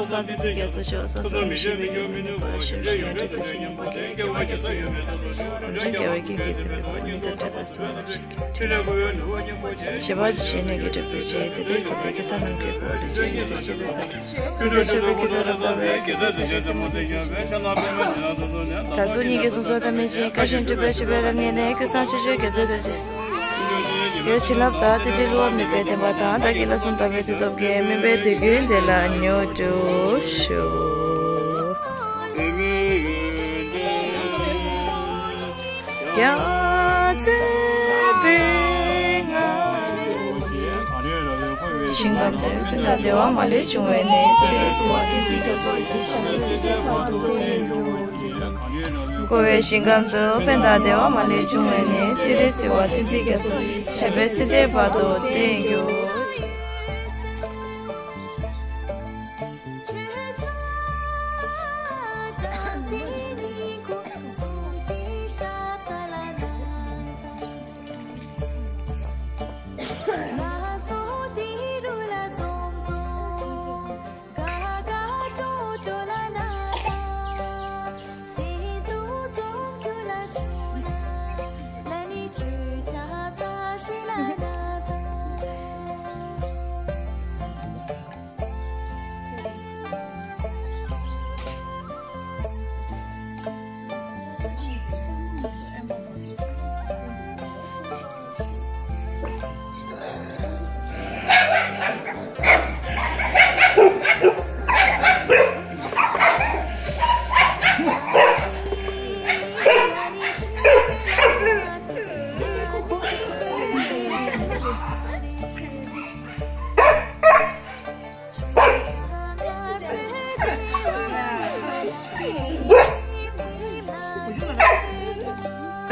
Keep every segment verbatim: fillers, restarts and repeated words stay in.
སངས་རྒྱས་རྒྱ་མཚོ་མཆོག་སོ་སོར་མི་ཤེས་པའི་ཡུལ་མི་ནུས་པ་ཞབས་ཞུ་ཡོན་ཏན་དུ་ཞིག་ཡིན་པ་གི་དགེ་བ་རྒྱ་མཚོ་ཡོད་མེད་པ་རང་བྱུང་དགེ་བའི་རྒྱུན་གྱིས་ཚིམ་པའི་བར་མི་དང་འཕྲད་པའི་སོ་རབ་ཞིག་གི་ཁྲིད་ལ། ཞེས་པ་ཇི་བཞིན་གནས་ཀྱི་སྒྲུབ་པའི་རྗེས་དེ་ལྟར་ཚེ་འདས་ཀྱི་ས་རྣམས་ཀྱི་སྒོ་ལས་ཆོས་ཉིད་སུ་སྐྱེ་བའི་བར་དུ་ཀུན་ཏུ་ཕྱོགས་དུས་ཀྱི་ཐ་རམ་ལྟ་བས་དགེ་རྩ་ཟིལ་ཞིང་རྩེ་མོ་དེ་ཉམས་པའི་ད་གཟུགས་བརྙན་གྱི་གསུང་སོགས་ཐ་མལ་ཅན་བཀའ་བཞིན་སྒྲུབ་པའི་ཆོས་པའི་རབ་ཉིད་ནས་ཀུན་བཟང་ཆོས་སྤྱོད་དགེ་ཚུལ་དོན་ཆེན། ཡོད་བྱིན་རླབས་དང་དེ་འདྲའི་བསླུ་བ་མེད་པའི་བདེན་པ་དང་བདག་གིས་ལྷག་བསམ་དག་པའི་མཐུ་སྟོབས་ཀྱིས་སྨིན་པའི་དུས་ཀུན་དེ་ལ་མྱུར་འགྲུབ་ཤོག་རྒྱ་མཚོའི་དཔལ་མངའ་ཞིང་ཁམས་དེར་ཕན་དང་བདེ་བ་མ་ལུས་འབྱུང་བའི་གནས། ཅི་རིགས་སུ་བ་དེ་ཚིག་རྒྱ་མཚོ་ཡི་ཞབས་པད་སྲིད་མཐའི་བར་དུ་བརྟན་གྱུར་ཅིག་འགོ་བའི་ཞིང་ཁམས་སུ་ཕན་དང་བདེ་བ་མ་ལུས་འབྱུང་བའི་གནས། ཅི་རིགས་སུ་བ་དེ་ཚིག་རྒྱ་མཚོ་ཡི་ཞབས་པད་སྲིད་མཐའི་བར་དུ་བརྟན་གྱུར་ཅིག་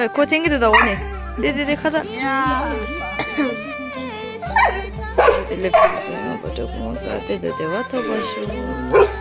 ཨེ། ཁོ་འཐེན་གྱི་འདུག་ད་འོ་ནས། དེ་དེ་དེ་ཁ་ད། དེ་ལེབ་ཀྱི་སོང་ཡང་བ་དྲ་གོང་ས་དེ་དེ་དེ་བ་ཐོབ་པ་ཤོག་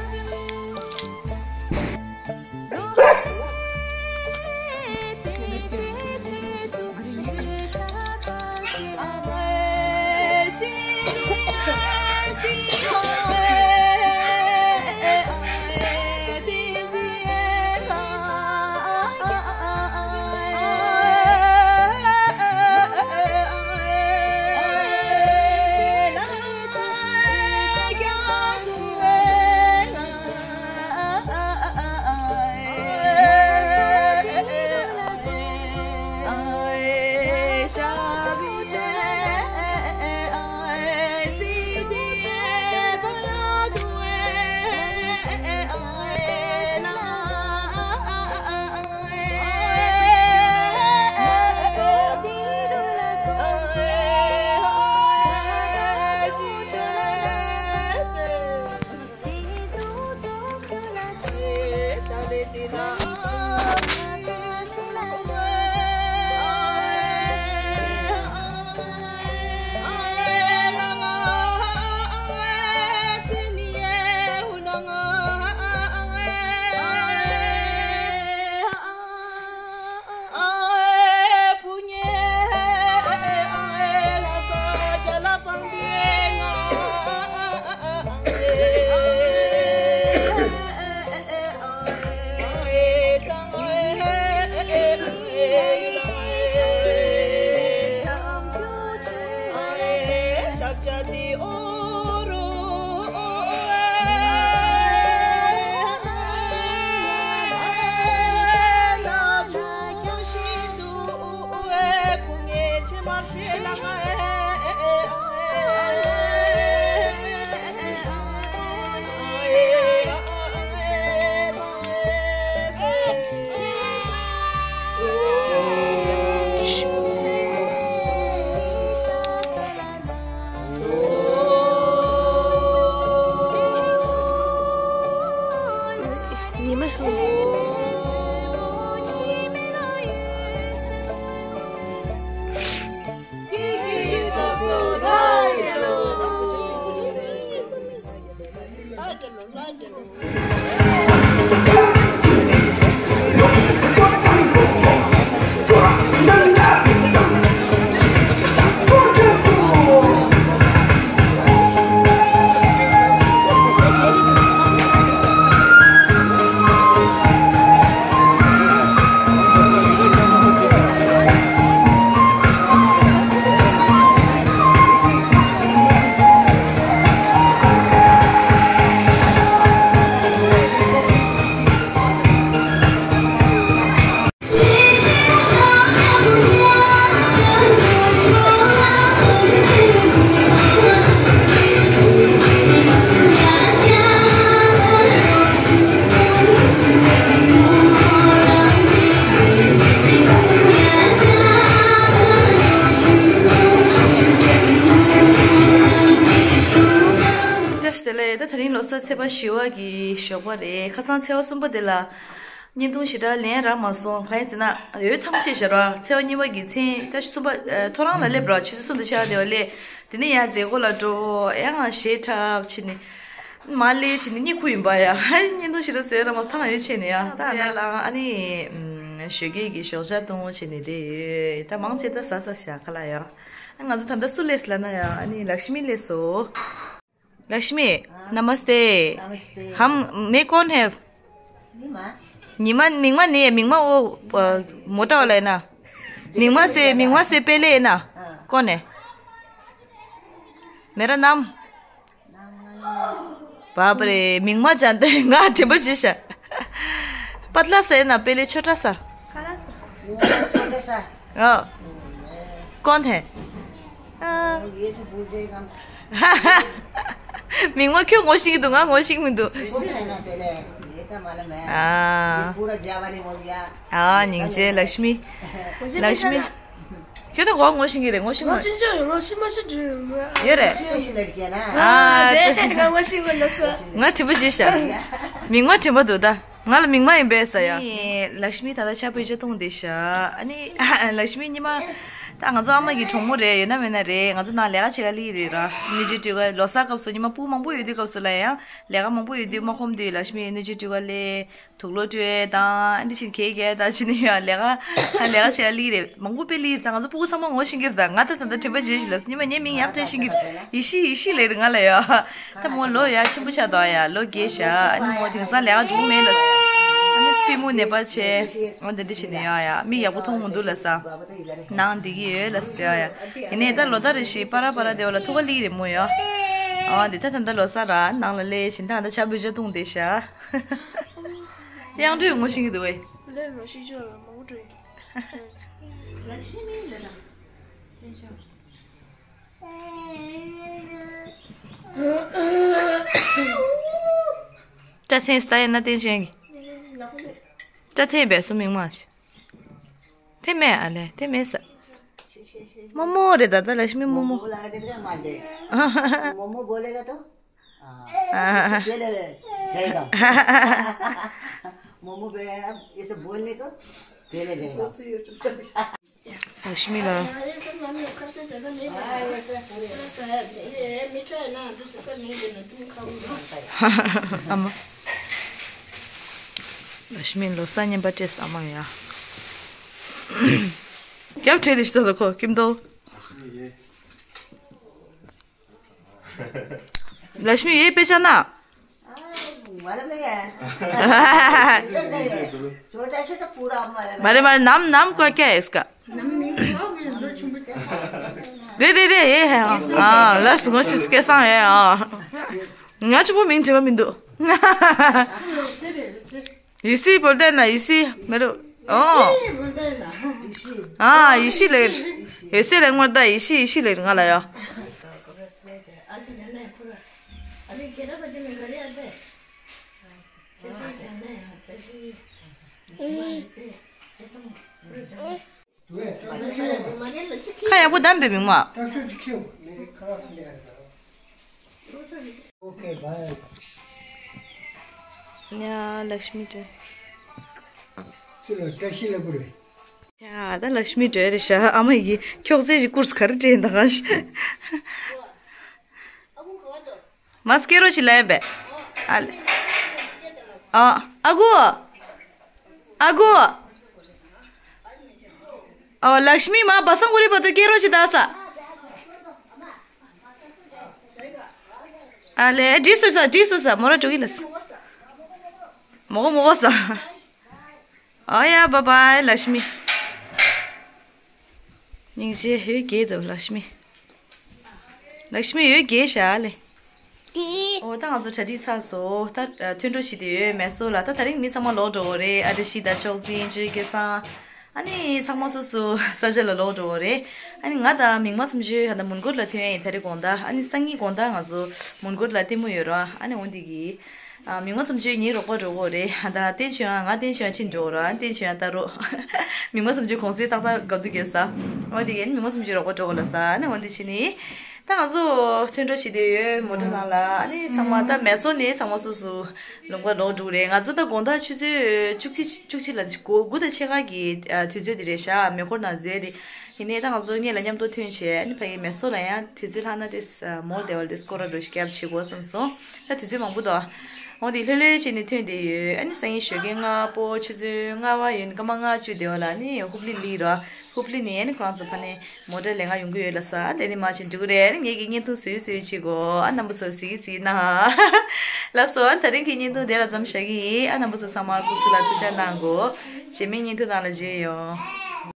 ཚེས་པ་བཞི་པ་གི་ཞོགས་པ་རེད། ཁ་སང་ཚེས་པ་གསུམ་པ་དེ་ལ་བརྙན་ཐུང་ཞེ་དྲག་ལེན་རག་མ་སོང་། གང་ཡིན་ཟེར་ན་འོད་ཐང་ཆད་བཞག་ར། ཚེས་པ་གཉིས་པ་གི་མཚན་ད་གསུམ་པ་ཨ་ཐོ་རངས་ལ་སླེབས་ར། ཆུ་ཚོད་གསུམ་དང་ཕྱེད་ཀ་དེ་བ་སླེབས། དེ་ནས་ཡར་མཛད་སྒོ་ལ་འགྲོ། ཡང་ཞེ་ཁྲབ་བྱས་ནས་མར་སླེབས་བྱས་ནས་གཉིད་ཁུག་ཡིན་པ་ཡ། བརྙན་ཐུང་ཞེ་དྲག་བཟོས་རག་མ་སོང་། ཐང་འོད་ཆད་ནས་ཡ། ད་ཡར་ལངས། ཨ་ནི་ཞོགས་ཀས་ཀྱི་ཞོགས་ཇ་བཏུང་བྱས་ནས་བསྡད་ཡོད། ད་མང་ཆེ་ད་ཟ་ས་བཞག་ག་ལ་ཡ། ང་ཚོ་ད་ལྟ་སུ་སླེབས་ལབ་ན་ཡ། ཨ་ནི་ལག་ཤི་མི་སླེབས་སོང་། लक्ष्मी, नमस्ते। नमस्ते। हम, मैं कौन है? नीमा। नीमा, मिंगमा नहीं है, मिंगमा वो, अ, मोटा वाला है ना? मिंगमा से, मिंगमा से पहले है ना? हाँ। कौन है? मेरा नाम? नाम नहीं। बाप रे, मिंगमा जानते हैं, ང་དྲན་པ་བརྗེད་ཤག पतला सा है ना, पहले छोटा सा। काला सा। वो छोटा सा। हाँ। कौन है? हाँ। ये सब भूल जाएगा। མིང་མ་ཁྱོད་ངོ་ཤེས་ཀྱི་འདུག་ང་ངོ་ཤེས་མི་འདུག पूरा है ना पहले, ये तो मालूम है। हाँ। ये पूरा जापानी हो गया। हाँ, ཉིང་ཅེ་ལག་ཤི་མི། मुझे ལག་ཤི་མི། पहचाना। ཁྱོད་ད་ངོ་ངོ་ཤེས་ཀྱི་རེད། ངོ་ཤེས་ངོ་ངོ་ཅི་ཅི་ཡོད། ངོ་ཤེས་མ་ཤེས་འདྲི། ཡོད་རེད། कैसी लड़की है ना? हाँ, हाँ, दे, ང་ངོ་ཤེས་ཀྱི་ལགས་སོ། ང་དྲན་པ་བརྗེད་ཤག་མིང་མ་དྲན་པ་འདུག་ད། ང་ལ་མིང་མ་ཡིན་པས་ས་ཡ། ངས་ལག་ཤི་མི་ད་ལྟ་ཇ་ཕུལ་ཆ་བཏུང་བསྡད་ཤག་ཨ་ནི་ལག་ཤི་མི་ཉི་མ་ད་ང་ཚོ་ཨ་མ་གི་གྲོགས་མོ་རེད། ཡོད་ན་མེད་ན་རེད། ང་ཚོ་ནང་ལས་ཀ་བྱེད་ག་སླེབས་རེད་ར། སྣོད་བཅུད་སྤྲོད་ག་ལོ་གསར་སྐབས་སུ་ཉི་མ་སྤུ་མང་པོ་ཡོད་དུས་སྐབས་སུ་ལ་ཡང་ལས་ཀ་མང་པོ་ཡོད་དུས་མ་ཁོམ་དུས་ལག་ཤི་མི་སྣོད་བཅུད་སྤྲོད་ག་སླེབས། དུག་ལོག་སྤྲོད་དང་ཨ་འདི་བྱིན་གས་གས་དང་བྱིན་ཡ་ལས་ཀ་ལས་ཀ་བྱེད་ཡ་སླེབས་རེད། མང་པོ་དཔེ་སླེབས་རེད། ད་ང་ཚོ་སྤུ་གུ་ཚང་མ་ངོ་ཤེས་ཀྱི་རེད། ད་ང་ད་ད་ད་དྲན་པ་བརྗེད་ཤག་ལགས་སོ། ཉི་མ་ངའི་མིང་ཡག་དྲན་ཤེས་ཀྱི་རེད། ཡེ་ཤེས་ཡེ་ཤེས་ལབ་རེད་ང་ལ་ཡ། ད་མོ་ལོ་ཡ་ཆེན་པོ་ཆགས་འདུག་ཡ། ལོ་བརྒྱད་ཤག་ཨ་ནི་མོ་དེང་སང་ལས་ཀ་འགྲོ་གི་མེད་ལགས་སོ། ཨ་ནི་པུས་མོ་ནད་པ་བྱས། ཨ་འདི་འདྲ་བྱས་ནས་ཡ་ཡ་མིག་ཡག་པོ་མཐོང་མི་འདུག་ལགས་སོ། ནང་བསྡད་ཀྱི་ཡོད་ལགས་སོ་ཡ་ཡ། ཡིན་ནའི་ད་ལོ་ཟླ་རེ་བཞིན་པ་ར་པ་ར་བསྡད་པ་ལ་ཐུག་ག་སླེབས་རེད་མོ་ཡ། ཨ་འདི་ད་ད་ད་ལོ་གསར་ར་ནང་ལ་སླེབས་བྱས་ད་ད་ཇ་ཕུལ་ཆ་བཏུང་བསྡད་ཤག་དབྱངས་སྒྲོན་ངོ་ཤེས་ཀྱི་འདུག་བས། ལས་མ་ཤེས་ཆོག་ལ་མང་པོ་འགྲོ་ཡིན། ལག་ཤི་མི་ལ་དང་། བསྟན་ཆོག་སྐྲ་འཐེན་སྟ་ཡིན་ན་བསྟན་ཆོག་གི། སྐྲ་འཐེན་བས་སུ་མིང་མ་ཆེ། འཐེན་མེད་ཨ་ལས་འཐེན་མེད་ས། རྨོ་མོ་རེད་ད་ད་ལག་ཤི་མི་རྨོ་མོ། मोमो बोलेगा तो हाँ। पहले जाएगा। मोमो पे ऐसे बोलने को पहले जाएगा। लक्ष्मी ला। हाँ, ऐसे पूरे। हाँ, हाँ। आमा। लक्ष्मी लो सान्य बटे सामा या। क्या बटे दिस तो देखो किम दो। लक्ष्मी ये पहचाना? मालूम नहीं है। छोटा से तो पूरा मालूम है। मारे मारे नाम नाम का क्या है इसका? रे रे रे ये है। हाँ लस मुझे इसके साथ है। हाँ। ང་ཆུ་པོ་མིང་དྲི་བ་མི་འདུག་ཡེ་སི་བོལ་ཏེ་ན་ཡེ་སི་མེ་རུ། ཨོ། ཨ་ཡེ་སི་ལེར། ཡེ་སི་ལེར་ངོར་ད་ཡེ་སི་ཡེ་སི་ལེར་ང་ལ་ཡ། ཁ་ཡག་པོ་བསྡམས་པའི་མིང་མ། ཡ་ལག་ཤི་མི་དྲན། ཡ་ད་ལག་ཤི་མི་དྲན་རེད་ཤག་ཨ་མ་ཡིས་ཁྱོག་ཙེ་ཞིག་བསྐུར་ག་རེ་དྲན་ད་ག་ཤི། མ་སྐེ་རོ་ཞིག་ལ་ཡིན་པས། ཨ་ལེ། ཨ་ཨ་གུ། ཨ་གུ། ཨ་ལག་ཤི་མི་མ་བ་སང་གུ་རི་བ་དུ་སྐེ་རོ་ཞིག་ད་ས། ཨ་ལེ་ཨེ་ཌི་སུ་ས་ཌི་སུ་ས་མོ་ར་ཀྲུ་གི་ལ་ས། མོ་གོ་མོ་གོ་ས། ཨོ་ཡ་བ་བའི་ལ་ཤི་མི། སྙིང་རྗེ་ཡོད་རྒྱས་འདུག་ལ་ཤི་མི། ལ་ཤི་མི་ཡོད་རྒྱས་ཤག་ལེ། ཨོ་ད་ང་ཚོ་གྲ་སྒྲིག་ཚར་སོང་། ད་ཐོན་འགྲོ་བྱེད་དུ་ཡོད་མེད་སོ་ལ། ད་དེ་རིང་མི་ཚང་མ་ལོག་འགྲོ་བ་རེད། ཨ་ཏི་ཤི་ད་ཅོག་ཙིན་ཅི་སྐལ་བཟང་། ཨ་ནི་ཚང་མ་སོ་སོ་ས་ཆ་ལ་ལོག་འགྲོ་བ་རེད། ཨ་ནི་ང་དང་མིག་དམར་ཚོམ་ཆུའི་ཧ་ད་མོན་གྷོ་ལ་ཐོན་ཡིན། ད་རེས་དགོང་དག་ཨ་ནི་སང་ཉིན་དགོང་དག་ང་ཚོ་མོན་གྷོ་ལ་ལྟད་མོ་ཡོད་ར། ཨ་ནི་འོན་ཏེ་གི་ཨ་མིག་དམར་ཚོམ་ཆུའི་ངའི་རོགས་པ་འགྲོ་གི་རེད། ད་བསྟན་ཆོས་ང་བསྟན་ཆོས་ཁྲིད་འགྲོ་ར། བསྟན་ཆོས་ལྟ་རོགས། མིག་དམར་ཚོམ་ཆུ་གོང་སེ་ཏག་ཏག་ག་དུས་གས་ས། འོན་ཏེ་གི་ཨ་ནི་མིག་དམར་ཚོམ་ཆུའི་རོགས་པ་འགྲོ་གི་ལ་ས། ཨ་ནི་འོན་ཏེ་ཕྱི་ནི། ད་ང་ཚོ་ཐོན་འགྲོ་བྱེད་དུ་ཡོད་མོ་ཊ་ནང་ལ། ཨ་ནི་ཚང་མ་ད་མེ་སོ་ནས་ཚང་མ་སོ་སོ་ལུང་པ་ལོག་འགྲོ་རེད། ང་ཚོ་ད་དགོང་དག་ཆུ་ཚོད་བཅུ་གཅིག་བཅུ་གཅིག་ལ་དགུ་དགུ་དང་ཕྱེད་ཀ་གི་ཨ་དུས་ཚོད་དེ་རེད་ཤག་མེ་འཁོར་ནང་འཛུལ་ཡ་དེ། ཡིན་ནའི་ད་ང་ཚོ་སྔོན་ལ་མཉམ་དུ་ཐོན་བྱས། ཨ་ནི་ཕ་གི་མེ་སོ་ལ་ཡང་དུས་ཚོད་ལྷག་ན་དེ་མོལ་དེ་བ་ལ་དེ་སྐོར་ར་འགྲོ་ཞིག་རྒྱབ་བྱེད་དགོས་བསམ་སོང་། ད་དུས་ཚོད་མང་པོ་འདུག་འོ་དེ་ལྷོད་ལྷོད་བྱས་ནས་ཐོན་བསྡད་ཡོད། ཨ་ནི་སང་ཉིན་ཞོགས་ཀས་སྔ་པོ་ཆུ་ཚོད་ལྔ་པ་ཡོད་ནི་སྐར་མ་ལྔ་བཅུ་དེ་བ་ལ་ཨ་ནི་ཧུབ་ལི་ལི་ར། ཧུབ་ལི་ནས་ཨ་ནི་ཁོ་རང་ཚོ་ཕ་ནས་མོ་ཊ་ལེན་ག་ཡོང་གི་ཡོད་ལ་ས། ཨ་དེ་ནི་མ་ཕྱིན་འགྲོ་གི་རེད། ཨ་ནི་ངེད་ཀྱི་བརྙན་ཐུང་བཟོས་བཟོས་བྱེད་དགོས། ཨ་རྣམ་པ་ཚོ་གཟིགས་གཟིགས་གནང་། ལགས་སོ། ཨ་ད་རིང་གི་བརྙན་ཐུང་དེ་ལ་མཚམས་བཞག་གི་ཡིན། ཨ་རྣམ་པ་ཚོ་ཚང་མ་སྐུ་གཟུགས་ལ་ཐུགས་ཅག་གནང་དགོས། རྗེས་མའི་བརྙན་ཐུང་ནང་ལ་མཇལ་ཡོང་།